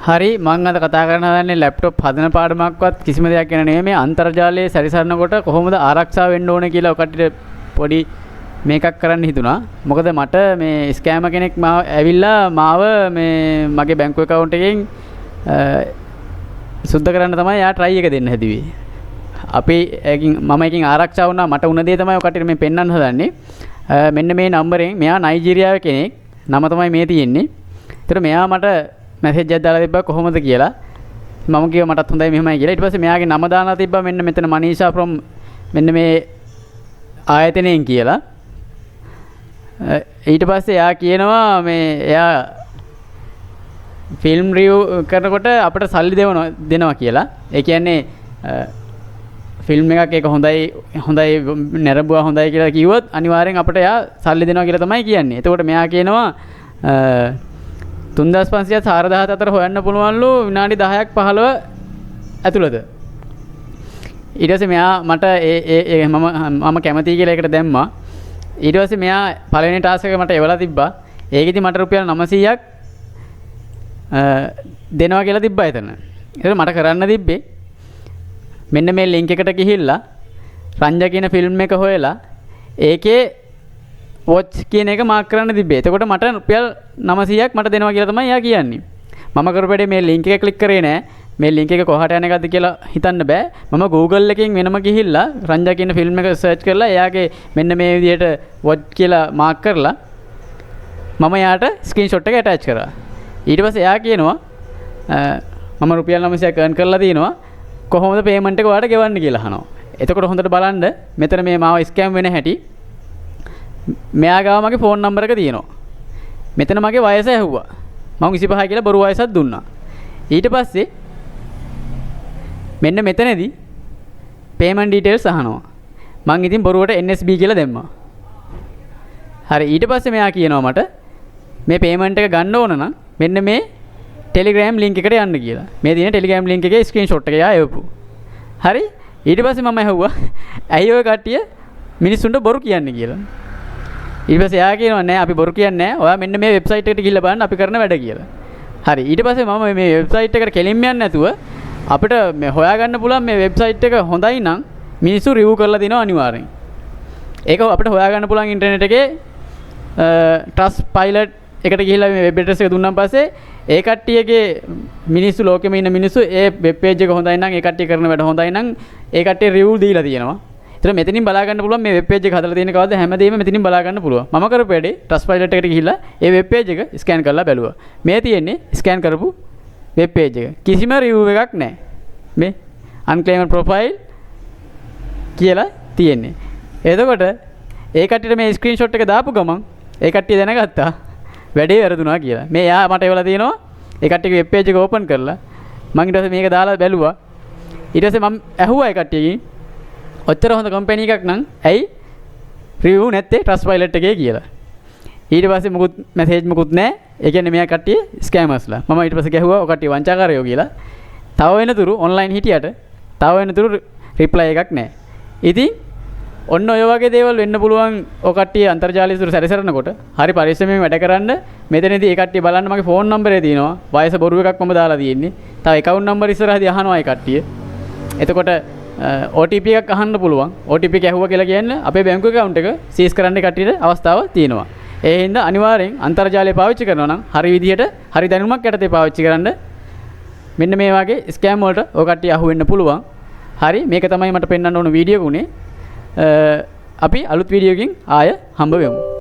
හරි, මං අද කතා කරන්න හදන්නේ ලැප්ටොප් හදන පාඩමක්වත් කිසිම දෙයක් ගැන නෙමෙයි. මේ අන්තර්ජාලයේ සැරිසරනකොට කොහොමද ආරක්ෂා වෙන්න ඕනේ කියලා ඔය කට්ටියට පොඩි මේකක් කරන්න හිතුණා. මොකද මට මේ ස්කෑමර් කෙනෙක් මාව ඇවිල්ලා මාව මේ මගේ බැංකු ඇකවුන්ට් එකෙන් සුද්ධ කරන්න තමයි එයා ට්‍රයි එක දෙන්න හැදුවේ. අපි ඒකින් මම ඒකින් ආරක්ෂා වුණා. මට වුණ දේ තමයි ඔය කට්ටියට මේ පෙන්වන්න හදන්නේ. මෙන්න මේ නම්බරෙන්, මෙයා නයිජීරියාවේ කෙනෙක්. නම තමයි මේ තියෙන්නේ. ඒතර මෙයා මට මැසේජ් එකක් දාලා තිබ්බා කොහොමද කියලා. මම කිව්වා මටත් හොඳයි මෙහෙමයි කියලා. ඊට පස්සේ මෙයාගේ නම දාලා තිබ්බා මෙන්න මෙතන, මනීෂා ෆ්‍රොම් මෙන්න මේ ආයතනයෙන් කියලා. ඊට පස්සේ එයා කියනවා මේ එයා ෆිල්ම් රිව්යු කරනකොට අපිට සල්ලි දෙවනවා දෙනවා කියලා. ඒ කියන්නේ ෆිල්ම් එකක් ඒක හොඳයි හොඳයි, නැරඹුවා හොඳයි කියලා කිව්වොත් අනිවාර්යෙන් අපිට එයා සල්ලි දෙනවා කියලා තමයි කියන්නේ. එතකොට මෙයා කියනවා 3500 4000 අතර හොයන්න පුළුවන්ලු විනාඩි 10ක් 15 ඇතුළත. ඊට පස්සේ මෙයා මට ඒ ඒ ඒ මම මම කැමතියි කියලා ඒකට දැම්මා. ඊට පස්සේ මෙයා පළවෙනි ටාස්ක් එක මට එවලා තිබ්බා. ඒකෙදි මට රුපියල් 900ක් දෙනවා කියලා තිබ්බා එතන. ඒතර මට කරන්න තිබ්බේ මෙන්න මේ ලින්ක් එකට ගිහිල්ලා රංජා කියන ෆිල්ම් එක හොයලා ඒකේ වොච් කියන එක මාක් කරන්න තිබ්බේ. එතකොට මට රුපියල් 900ක් මට දෙනවා කියලා තමයි එයා කියන්නේ. මම කරපු වැඩේ මේ ලින්ක් එක ක්ලික් කරේ නෑ. මේ ලින්ක් එක කොහාට යන එකක්ද කියලා හිතන්න බෑ. මම Google එකෙන් වෙනම ගිහිල්ලා රංජා කියන ෆිල්ම් එක සර්ච් කරලා එයාගේ මෙන්න මේ විදිහට වොච් කියලා මාක් කරලා මම එයාට ස්ක්‍රීන්ෂොට් එක ඇටච් කරා. ඊට පස්සේ එයා කියනවා මම රුපියල් 900ක් අර්න් කරලා තිනවා, කොහොමද පේමන්ට් එක ඔයාලට ගෙවන්න කියලා අහනවා. එතකොට හොඳට බලන්න මෙතන මේ මාව ස්කෑම් වෙන හැටි. මෙයා ගාව මගේ ෆෝන් නම්බර් එක තියෙනවා. මෙතන මගේ වයස ඇහුවා. මං 25 කියලා බොරු වයසක් දුන්නා. ඊට පස්සේ මෙන්න මෙතනදී පේමන්ට් ඩීටේල්ස් අහනවා. මං ඉතින් බොරුවට NSB කියලා දැම්මා. හරි, ඊට පස්සේ මෙයා කියනවා මට මේ පේමන්ට් එක ගන්න ඕන නම් මෙන්න මේ ටෙලිග්‍රෑම් ලින්ක් එකට යන්න කියලා. මේ තියෙන ටෙලිග්‍රෑම් ලින්ක් එකේ ස්ක්‍රීන්ෂොට් එක එයා එවපු. හරි, ඊට පස්සේ මම ඇහුවා ඇයි ඔය කට්ටිය මිනිස්සුන්ට බොරු කියන්නේ කියලා. ඊට පස්සේ එයා කියනවා නෑ, අපි බොරු කියන්නේ නෑ. ඔයා මෙන්න මේ වෙබ්සයිට් එකට ගිහිල්ලා බලන්න අපි කරන වැඩ කියලා. හරි, ඊට පස්සේ මම මේ වෙබ්සයිට් එකට කෙලින්ම යන්නේ නැතුව, අපිට මේ හොයාගන්න පුළුවන් මේ වෙබ්සයිට් එක හොඳයි නම් මිනිස්සු රිව්යු කරලා දෙනවා අනිවාර්යෙන්. ඒක අපිට හොයාගන්න පුළුවන් ඉන්ටර්නෙට් එකේ. ට්‍රස්ට් පයිලට් එකට ගිහිල්ලා මේ වෙබ් ඇඩ්‍රස් එක දුන්නාන් පස්සේ ඒ කට්ටියගේ මිනිස්සු, ලෝකෙම ඉන්න මිනිස්සු ඒ වෙබ් පේජ් එක හොඳයි නම්, ඒ කට්ටිය කරන වැඩ හොඳයි නම් ඒ කට්ටිය රිව්යු දීලා තියෙනවා. ඒතර මෙතනින් බලා ගන්න පුළුවන් මේ වෙබ් පේජ් එක හදලා තියෙන කවද්ද, හැමදේම මෙතනින් බලා ගන්න පුළුවන්. මම කරපු වැඩේ ට්‍රස්ට් පයිලට් එකට ගිහිල්ලා ඒ වෙබ් පේජ් එක ස්කෑන් කරලා බැලුවා. මේ තියෙන්නේ ස්කෑන් කරපු වෙබ් පේජ් එක. කිසිම රිව්යු එකක් නැහැ. මේ අන්ක්ලේම්ඩ් ප්‍රොෆයිල් කියලා තියෙන්නේ. එතකොට ඒ කට්ටියට මේ ස්ක්‍රීන්ෂොට් එක දාපු ගමන් ඒ කට්ටිය දැනගත්තා වැඩේ වැරදුනා කියලා. මේ එයා මට එවලා තියෙනවා ඒ කට්ටියගේ වෙබ් පේජ් එක ඕපන් කරලා. මං ඊට පස්සේ මේක දාලා බැලුවා. ඊට පස්සේ මං ඇහුවා ඒ කට්ටියගෙන් ඔච්චර හොඳ කම්පැනි එකක් නම් ඇයි රිවිව් නැත්තේ ට්‍රස්ට් පයිලට් එකේ කියලා. ඊට පස්සේ මුකුත් මැසේජ් මුකුත් නැහැ. ඒ කියන්නේ මෙයා කට්ටිය ස්කෑමර්ස්ලා. මම ඊට පස්සේ ගැහුවා ඔය කට්ටිය වංචාකාරයෝ කියලා. තව වෙනතුරු ඔන්ලයින් හිටියට තව වෙනතුරු රිප්ලයි එකක් නැහැ. ඉතින් ඔන්න ඔය වගේ දේවල් වෙන්න පුළුවන් ඔය කට්ටිය අන්තර්ජාලය තුර සැරිසරනකොට. හරි පරිස්සමෙන් වැඩ කරන්න. මෙතනදී ඒ කට්ටිය බලන්න මගේ ෆෝන් නම්බරේ තියෙනවා. වයස බොරු එකක් මම දාලා තියෙන්නේ. තව ඇකවුන්ට් නම්බර් ඉස්සරහදී අහනවා ඒ කට්ටිය. එතකොට OTP එකක් අහන්න පුළුවන්. OTP එක ඇහුවා කියලා කියන්නේ අපේ බැංකු ඇකවුන්ට් එක සීස් කරන්න කට්ටියට අවස්ථාව තියෙනවා. ඒ හින්දා අනිවාර්යෙන් අන්තර්ජාලය පාවිච්චි කරනවා නම් හරි විදිහට හරි දැනුමක් යටතේ පාවිච්චි කරන්න. මෙන්න මේ වගේ ස්කෑම් වලට ඔය කට්ටිය අහු වෙන්න පුළුවන්. හරි, මේක තමයි මට පෙන්වන්න ඕන වීඩියෝ එක උනේ. අපි අලුත් වීඩියෝ එකකින් ආය හම්බ වෙමු.